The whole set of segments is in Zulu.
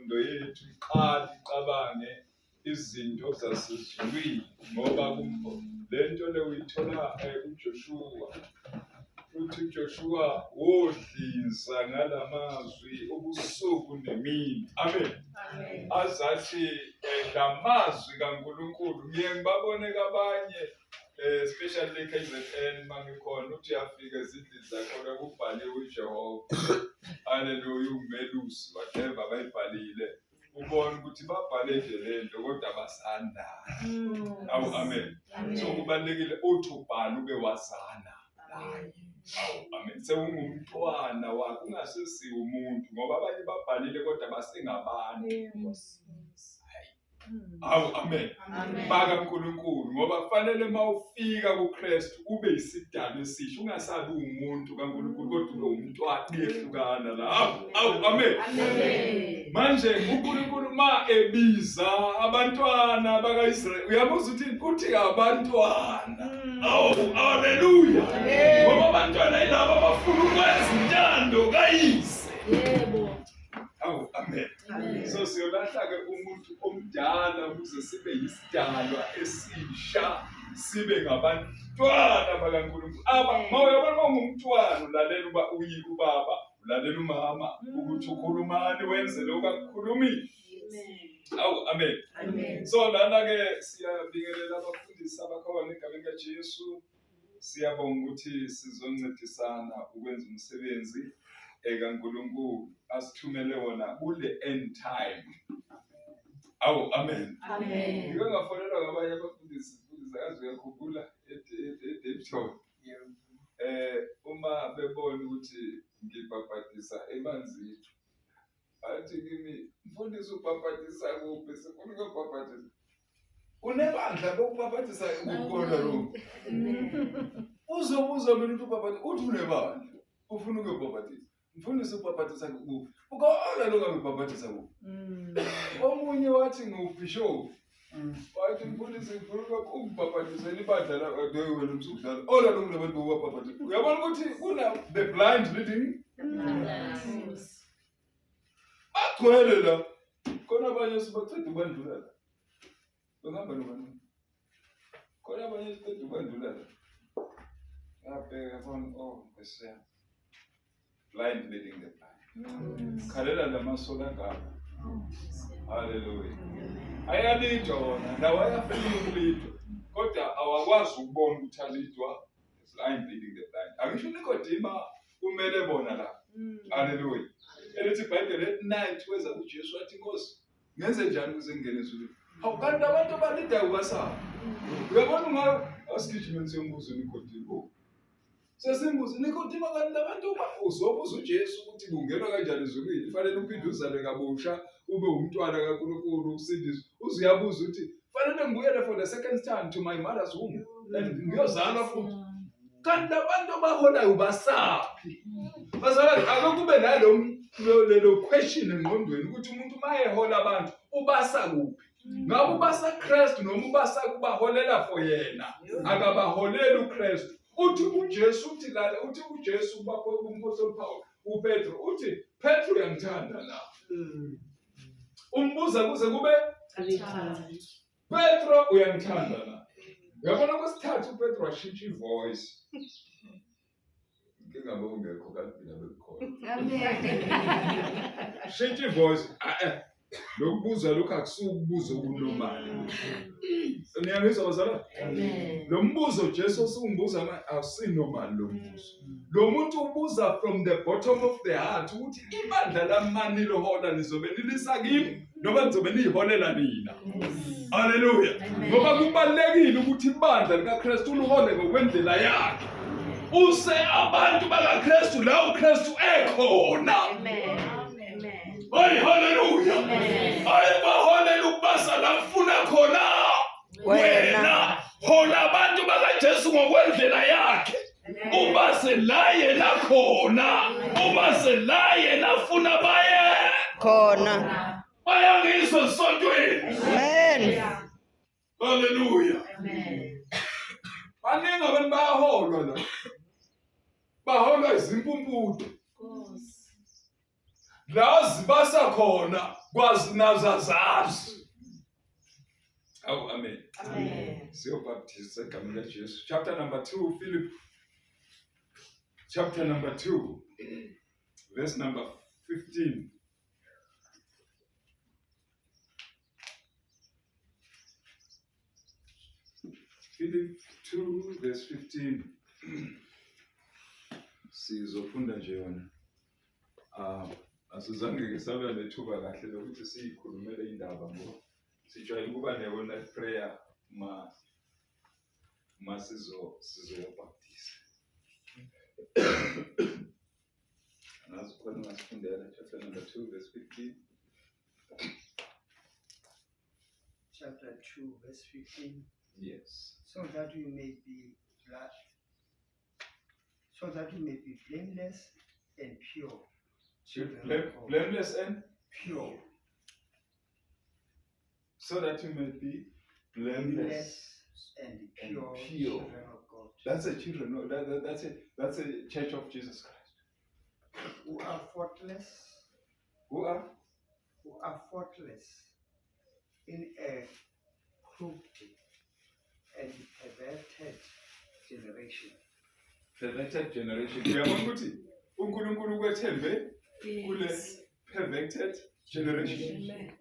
Ingqondo yethu iqale icabange izinto zasezulwini ngoba le nto le uyithola kuJoshuwa. Uthi uJoshuwa wodliza ngalamazwi ubusuku nemini. Amen. Azathi lamazwi kaNkulunkulu ngiye ngibabone kabanye especially KZN mangikhona uthi uyafika ezindlini zakhona kubhaliwe uJehova. Haleluya umelusi whatever bayibhalile. Ubona ukuthi babhale nje lento kodwa basandana. Awu amen. So kubalulekile uthi ubhala ube wazana naye. Awu amen. Sewungumntwana wakhe ungasesiwe umuntu ngoba abanye babhalile kodwa basengabantu. Awu amen. Baka uNkulunkulu ngoba kufanele mawufika kuKristu ube isidalwa esisha ungasabi umuntu kaNkulunkulu kodwa ube umntwana kuyehlukana la. Awu awu amen. Amen. Manje uNkulunkulu ma ebiza abantwana bakaIsrayeli uyabuza ukuthi uthi abantwana. Awu haleluya. Ngoba abantwana yilabo abafuna ukwenza intando kayise. Yebo. Awu amen. So siyolahla-ke umuntu omdala ukuze sibe yisidalwa esisha sibe ngabantwana bakaNkulunkulu. Aba mawuyabona uma ungumntwana ulalela uba uyi ubaba, ulalela umama ukuthi ukhulumani wenze lokhu akukhulumile. Awu amen. Amen. So lana-ke siyabingelela abafundisi abakhona egameni kaJesu. Siyabonga ukuthi sizoncedisana ukwenza umsebenzi ekaNkulunkulu asithumele wona kule end time. Awu amen. Amen. Ngike ngafonelwa ngabanye abafundisi, mfundisi akaze uyakhumbula eDaveyton. Uma bebona ukuthi ngibhabhadisa emanzini athi kimi mfundisi ubhabhadisa kuphi sifuna ukuyobhabhadisa unebandla lokubhabhadisa kukona lo uzobuza mina ukuthi ubhabhadisa uthi unebandla ufuna ukuyobhabhadisa mfundisi ubhabhadisa kuphi ukona lo ngakubhabhadisa kuphi omunye wathi ngiwubhishophu wathi mfundisi ngifuna ukubhabhadisela ibandla la wena umsukudlala ola lo kunabantu bokubhabhadisa uyabona ukuthi kuna the blind leading bagcwele la khona abanye sibaceda ubandlula la bengihamba nobani khona abanye siceda ubandlula la ngabheka bona oh nkosi yami blind leading the blind khalela lamasola angaka haleluya ayalidwa wona nawo ayafuna ukulidwa kodwa awakwazi ukubona ukuthi alidwa blind leading the blind angisho uNikodima kumele bona la haleluya elithi iBhayibheli at night weza kuJesu wathi Nkosi ngenze njani ukuze ngingene ezulwini hawu kanti abantu abalidayo basaphi uyabona ungayo asigijimeni siyombuza uNikodima oh sesimbuza Nikodima kanti labantu uzobuza uJesu ukuthi kungenwa kanjani ezulwini fanele uphinde uzalwe kabusha ube umntwana kaNkulunkulu usindiswe uze uyabuza ukuthi fanele ngibuyele for the second time to my mother's womb and ngiyozalwa futhi kanti labantu abaholayo basaphi bazalwane ake kube nalo lelo question engqondweni ukuthi umuntu uma ehola abantu ubasa kuphi ngabe ubasa Kristu noma ubasa kubaholela for yena akabaholeli uKristu uthi uJesu uthi lana uthi uJesu kumpostoli Paul uPetro uthi Petro uyangithanda la umbuza kuze kube Petro uyangithanda la uyabona kwesithathu uPetro washintsha ivoice inkinga bowungekho kanti mina bekukhona shintsha ivoice eh lokubuza lokhu akusukubuza okunormal niyangizwa bazalwane lo mbuzo Jesu osungibuza manje awusinormal lo mbuzo lo muntu ubuza from the bottom of the heart ukuthi ibandla lamani lihola nizobe nilisa kimi noma nizobe niyiholela nina haleluya ngoba kubalulekile ukuthi ibandla likaKristu lihole ngokwendlela yakhe use abantu bakaKristu la uKristu ekhona hayi haleluya hayi baholela ukubasa la kufuna khona wena hola abantu bakaJesu ngokwendlela yakhe ubase la yena khona ubase la yena afuna baye khona bayangizwa esontweni amen haleluya baningi abantu bayaholwa la baholwa izimpumputhe La zibasa khona kwazi nazo azazi. Awu amen. Amen. Siyobaptiza egameni likaJesu. Chapter number 2 Philip chapter number 2 verse number 15. Philip 2 verse 15. Sizofunda nje yona. Ah, asizange ke sabe nethuba kahle lokuthi siyikhulumele indaba ngoba sijwayele ukuba ne-all night prayer ma ma sizo sizoyobhaptiza. Angazi khona ungasifundela chapter number 2 verse 15. Chapter 2, verse 15. Yes. So that you may be so that you may be blameless and pure. Children of God. Blameless and Pure. So that you may be blameless and and pure, pure. children of God. That's a children. No, that's a church of Jesus Christ. Who are faultless. Who are? Who are faultless in a crooked and perverted generation. Perverted generation. Uyabona ukuthi uNkulunkulu ukwethembe kule perverted generation. Amen.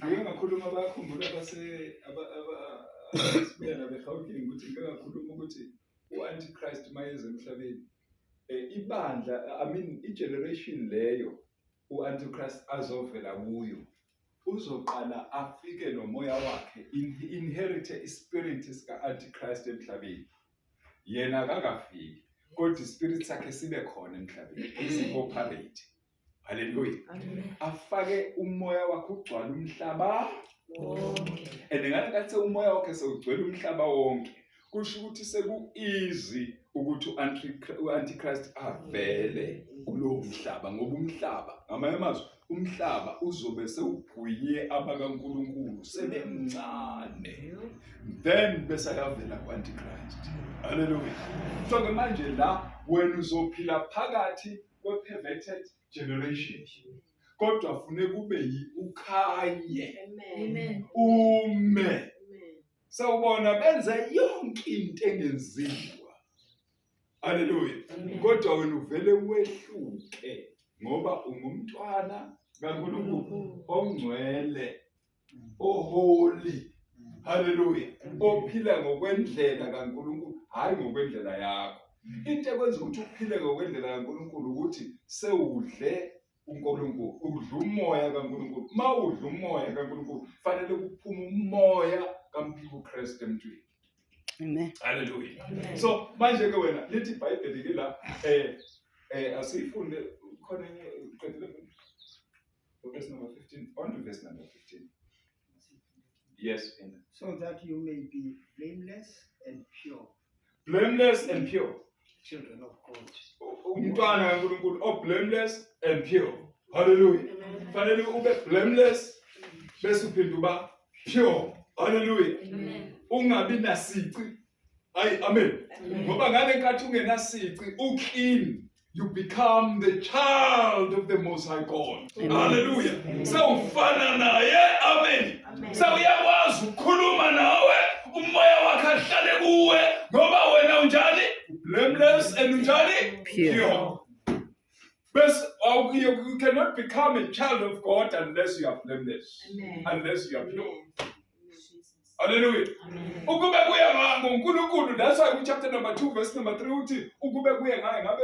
Ngike ngakhuluma bayakhumbula abasibuya nabeGauteng ukuthi ngike ngakhuluma ukuthi u-Antichrist mayeza emhlabeni ibandla, I mean i-generation leyo u-Antichrist azovela kuyo uzoqala afike nomoya wakhe inherit ispirit sika-Antichrist emhlabeni. Yena akakafiki kodwa ispirit sakhe sibe khona emhlabeni si-operate. Hallelujah. Amen. Afake umoya wakhe ugcwale umhlaba wonke. And ngalekathi umoya wakhe sewugcwele umhlaba wonke, kusho ukuthi seku-easy ukuthi u-Antichrist avele kulowo mhlaba, ngoba umhlaba, ngamanye amazwi, umhlaba uzobe sewugwinye abakaNkulunkulu sebemncane, then bese ayavela ku-Antichrist. Hallelujah. So ke manje la wena uzophila phakathi kwe-perverted generation, kodwa fune kube ukhanye. Amen. Ume. Amen. Sawubona benze yonke into engenziwa. Hallelujah. Kodwa wena uvele wehluke ngoba ungumntwana kaNkulunkulu ongcwele, oholi. Hallelujah. Ophila ngokwendlela kaNkulunkulu, hayi ngokwendlela yakho. Into ekwenza ukuthi uphile ngokwendlela kaNkulunkulu ukuthi sewudle uNkulunkulu, udla umoya kaNkulunkulu. Uma udla umoya kaNkulunkulu, fanele kuphume umoya kaMphiko Christ emntwini. Amen. Hallelujah. Amen. So manje ke wena lithi iBhayibheli ke la asifunde khona enye uqedile verse number 15 on to verse number 15. Yes, Amen. So that you may be blameless and pure. Blameless and pure. Children of God. Umntwana kaNkulunkulu o blameless and pure. Hallelujah. Fanele ube blameless bese uphinda uba pure. Hallelujah. Amen. Ungabi nasici. Ayi, amen. Ngoba ngale nkathi ungenasici, uclean, you become the child of the Most High God. Amen. Hallelujah. Sewufana naye. Amen. Sewuyakwazi ukukhuluma nawe, umoya wakhe ahlale kuwe, ngoba wena unjani? Blameless and unjani? Pure. Bese you cannot become a child of God unless you are blameless. Amen. Unless you are pure. Amen. Hallelujah. Amen. Ukube kuye ngoNkulunkulu, that's why chapter number 2 verse number 3 uthi ukube kuye ngaye ngabe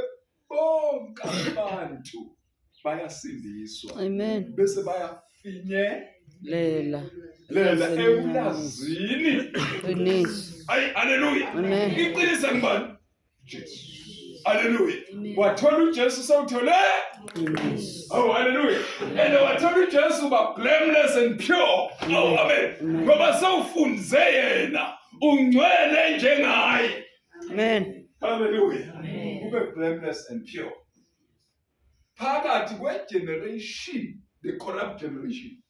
bonke abantu bayasindiswa. Amen. Bese bayafinye Lela. lela ekulazini. Qiniso. Ayi, hallelujah. Amen. Iqinisa ngubani? Jesu. Hallelujah. Wathola uJesu sewuthole? Qiniso. Oh, hallelujah. And wathola uJesu ba blameless and pure. Oh, amen. Ngoba sewufunze yena, ungcwele njengaye. Amen. Hallelujah. Amen. Ube blameless and pure. Phakathi kwe-generation, the corrupt generation.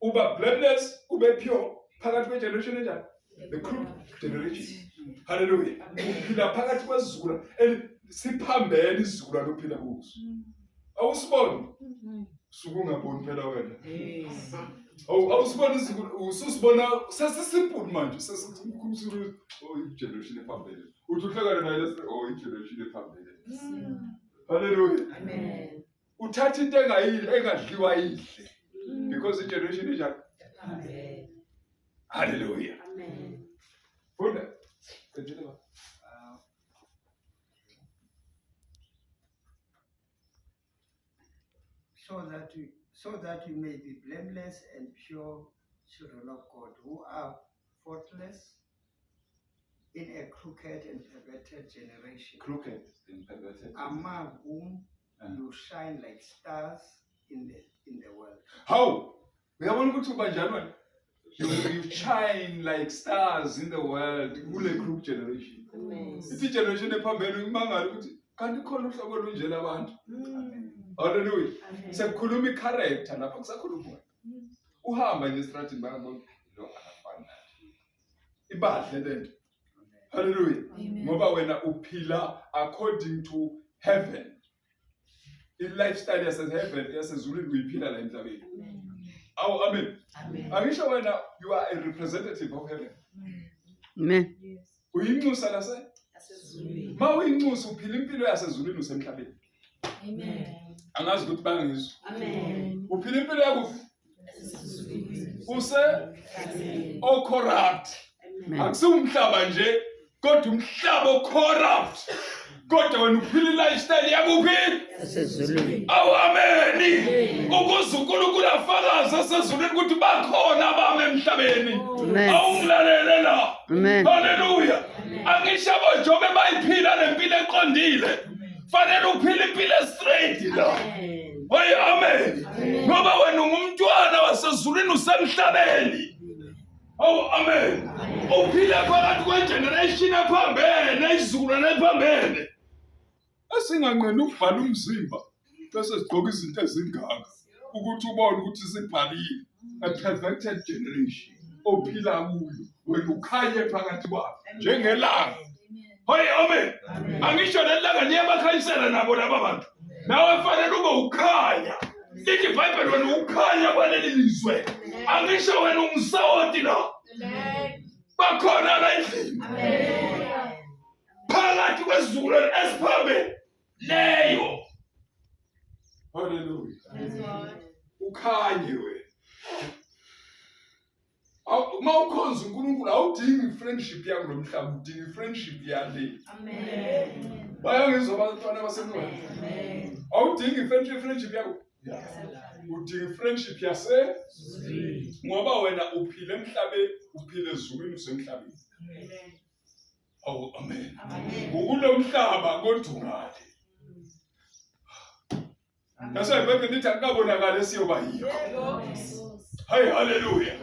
Uba blameless, ube pure. Phakathi kwe-generation enjani? The crooked generation. Hallelujah. Uphila phakathi kwesizukulwane and siphambene isizukulwane ophila kuso. Awusiboni? Suke ungaboni phela wena. Awu awusiboni ususibona sesisimple manje sesikhumsulu oh igeneration ephambili. Uthi uhlangane naye lesi oh igeneration ephambili. Hallelujah. Amen. Uthatha into engayidli engadliwa idle because igeneration injani? Amen. Hallelujah. Amen. Funda. Qedile ba. So that you may be blameless and pure children of God, who are faultless in a crooked and perverted generation, Crooked and perverted. among whom you shine like stars in the world. Hawu, uyabona ukuthi uba njani wena? You shine like stars in the world kule crooked generation. Amen. Ithi generation ephambene imangala ukuthi kanti khona uhlobo olunje labantu. Hallelujah. Sekukhuluma i-character lapha kusakhuluma wena. Uhamba nje estradini bayabona lo akafani nathi. Ibadle lento. Hallelujah. Ngoba wena uphila according to heaven. I-lifestyle yase heaven yasezulwini uyiphila la emhlabeni. Awu amen. Amen. Angisho wena you are a representative of heaven. Amen. Uyinxusa lase Asezulwini. Ma uyinxusa uphila impilo yasezulwini usemhlabeni. Amen. Angazi ukuthi bangizwa. Amen. Uphila impilo yakuphi? Asezulwini. Use Amen. o-corrupt. Amen. Akusiwumhlaba nje kodwa umhlaba o-corrupt. Kodwa wena uphila i-lifestyle yakuphi? Asezulwini. Awu ameni. Ukuze uNkulunkulu afakaze esezulwini ukuthi bakhona abami emhlabeni. Amen. Awungilalele la. Amen. Haleluya. Angisho aboJobe bayiphila lempilo eqondile. Fanele uphile impilo straight la. Amen. Hayi amen. Ngoba wena ungumntwana wasezulwini usemhlabeni. Oh amen. Uphila phakathi kwegeneration ephambene, isizukulwane ephambene. Esinganqeni ukubhala umzimba bese sigqoka izinto ezingaka ukuthi ubone ukuthi sibhalile. A perfected generation ophila kuyo wena ukhanye phakathi kwabo njengelanga. Hayi amen. Angisho lelanga liyabakhanyisela nabo laba bantu. Nawe fanele ube ukhanya. Lithi iBhayibheli wena ukhanya kwaleli lizwe. Angisho wena ungusawoti la. Bakhona la endlini. Phakathi kwesizukulwane esiphambe leyo. Hallelujah. Ukhanye wena. Uma ukhonza uNkulunkulu awudingi friendship yakulo mhlaba, udinga friendship yale. Amen. Bayangizwa abantwana basemoya. Amen. Awudingi friendship yakho. Udinga friendship yase ngoba wena uphile emhlabeni, uphile ezulwini usemhlabeni. Awu amen. Ukulo mhlaba kodwa ungale. That's why iBhayibheli lithi akukabonakali esiyoba yikho. Hayi haleluya.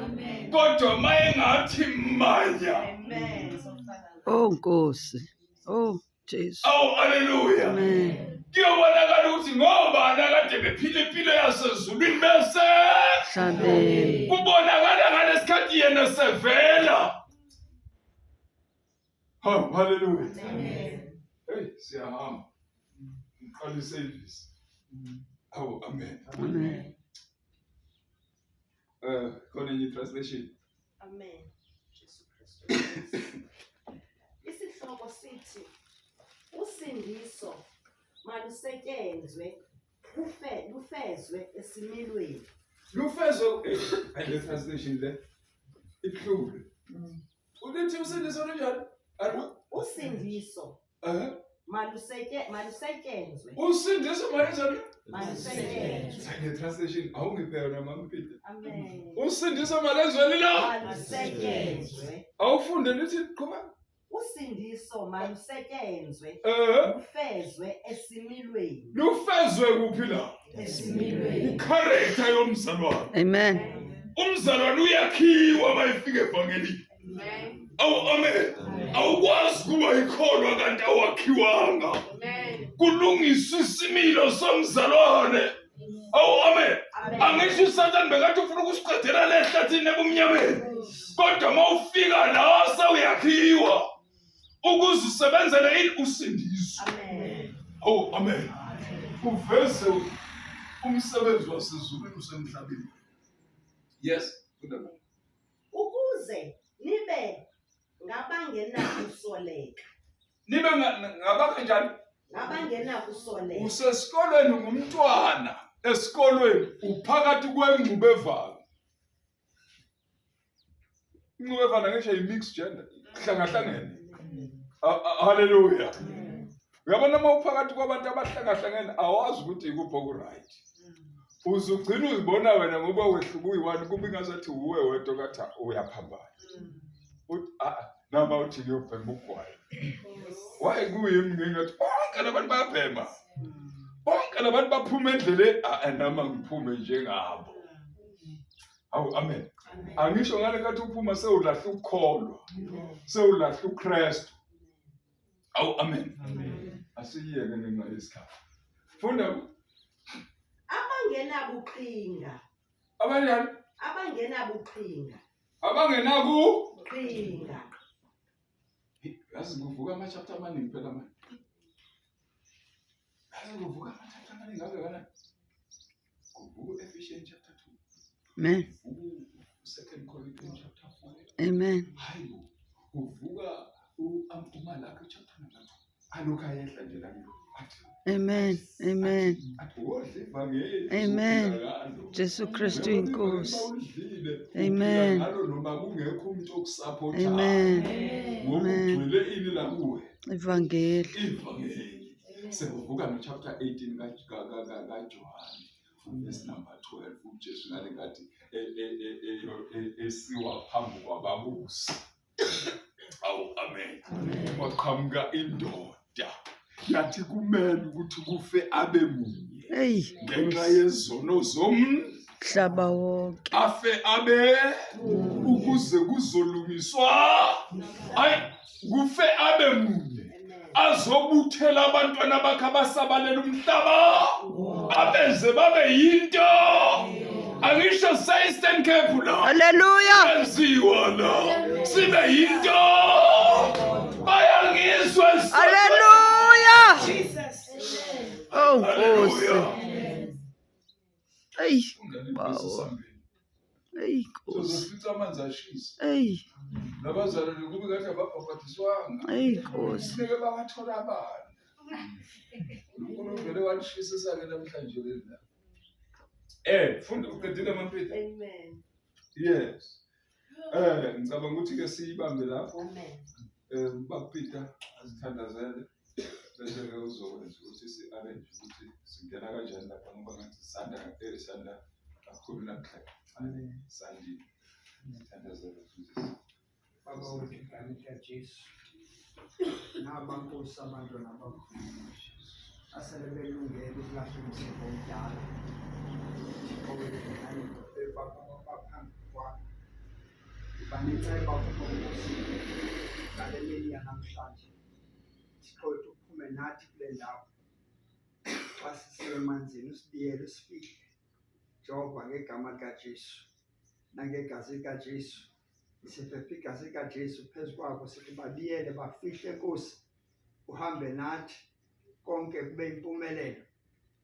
Kodwa mayengathi manya. Oh Nkosi. Oh Jesu. Awu haleluya. Amen. Kuyobonakala ukuthi ngoba nakade bephila impilo yasezulwini bese Hlabeni. kubonakala ngalesikhathi yena sevela. Ha haleluya. Hey siyahamba. Ngiqala iservice. Awu amen. Amen. Khona enye translation. Amen. Jesu Kristu. Isihloko sithi usindiso malusetshenzwe kufe lufezwe esimilweni. Lufezo eh le translation le ibuhlungu. Ulithi usindiso lunjani? Usindiso malusetshenzwe Usindiso malusetshenzwe. Malusetshenzwe. Le translation awungiphe yona mama Peter. Amen. Usindiso malezweni la. Malusetshenzwe. Awufunde lithi qhuba. Usindiso malusetshenzwe lufezwe esimilweni. Lufezwe kuphi la? Esimilweni. Ucharacter yomzalwane. Amen. Umzalwane uyakhiwa mayifika evangelini. Awu amen. Awukwazi kuba ikholwa kanti awakhiwanga. Kulungiswa isimilo somzalwane. Awu amen. Angisho uSathane bekathi ufuna ukusiqedela le hlathini ebumnyameni. Kodwa mawufika la sewuyakhiwa ukuze usebenzele ini usindiso. Amen. Awu amen. Kuveze Umsebenzi wasezulwini usemhlabeni. Yes, funda. Ukuze nibe ngabangenakusoleka. Nibe ngaba kanjani? Ngabangenakusoleka. Usesikolweni ngumntwana esikolweni uphakathi kwengxubevalo. Ingxubevalo ngisho yi-mixed gender, hlangahlangene. Hallelujah. Uyabona uma uphakathi kwabantu abahlangahlangene awazi ukuthi ikuphi oku-right. Uze ugcine uzibona wena ngoba wehluka uyi-one kube ingazathi wuwe wedwa kathi uyaphambana. Uthi ah nama uthi ngiyobhema ugwayi. Waye kuyimi ngingathi bonke labantu bayabhema. Bonke labantu baphuma endleleni ah nama ngiphume njengabo. Awu amen. Angisho ngale nkathi uphuma sewulahla ukukholwa. Sewulahla uKristu. Awu amen. Amen. Asiyeke ngenxa yesikhathi. Funda abangenabuqhinga. Abanjani? Abangenabuqhinga. Abangenaku qhinga. Yazi kuvuka ama chapter amaningi phela manje. Yazi kuvuka ama chapter amaningi kangakanani? Kuvuka Ephesians chapter 2. Amen. Kuvuka Second Corinthians chapter 4. Amen. Hayi bo. Kuvuka uMalaki chapter number 2. Alokhu ayehla nje la athi Amen. Amen. Athi wodla ivangeli. Amen. uzophila ngalo. Jesu Kristu Uyabona inkosi. ivangeli uma ulidlile, uphila Amen. ngalo noma kungekho umuntu okusupportayo. Amen. Ngoba Amen. ugcwele ini la kuwe? Ivangeli. Ivangeli. Sekuvuka no chapter 18 kaJohane. Verse number 12 uJesu ngale ngathi esiwa phambi kwababusi. Awu amen. Kwaqhamuka indoda yathi kumele ukuthi kufe abe munye Hey. ngenxa yezono Mhlaba wonke. afe abe ukuze kuzolungiswa ayi kufe abe munye azobuthela abantwana bakhe abasabalela umhlaba abenze babe yinto angisho se-Eastern Cape la Hallelujah. enziwa la sibe yinto bayangizwa Hallelujah. Oh Nkosi. Hey. Bawo. Hey Nkosi. Sizofica amanzi ashisa Hey. nabazalwane kube kathi ababhabhadiswanga Hey Nkosi. funeke bawathola abana uNkulunkulu vele walishisisa-ke namhlanje leli la funda uqedile mampita Amen. yes ngicabanga ukuthi-ke siyibambe lapho Amen. Baba Peter asithandazele bese-ke uzokwenza ukuthi si-arrange ukuthi singena kanjani lapha ngoba ngathi sanda sanda kakhulu namhlanje sandile sithandazele mfundisi. Baba wethu egameni likaJesu. Naba Nkosi abantwana bakho asele belungele ukulahla umzimba omdala. Thixo wethu nani baphambi kwakho. Banenceba kubo Nkosi ngale mini yanamhlanje. Thixo wethu uphume nathi kule ndawo. Xa sisemanzini usibiyele usifihle. Jehova ngegama likaJesu nangegazi likaJesu. Siphepha igazi likaJesu phezu kwabo sithi babiyele bafihle Nkosi uhambe nathi konke kube impumelelo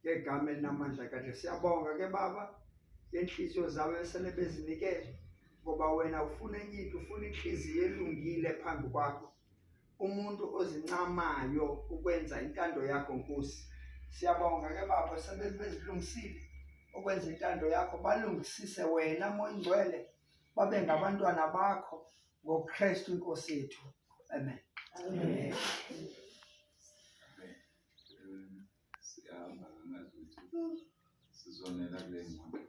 ngegama elinamandla kaJesu. Siyabonga ke Baba ngenhliziyo zabo esele bezinikele ngoba wena ufuna enye into, ufuna inhliziyo elungile phambi kwakho, umuntu ozincamayo ukwenza intando yakho Nkosi. Siyabonga ke Baba sebezilungisile ukwenza intando yakho, balungisise wena Moya Ingcwele babe ngabantwana bakho ngoKristu inkosi yethu. Amen. Amen. Siyahamba ngazi ukuthi sizonela kule ngqondo.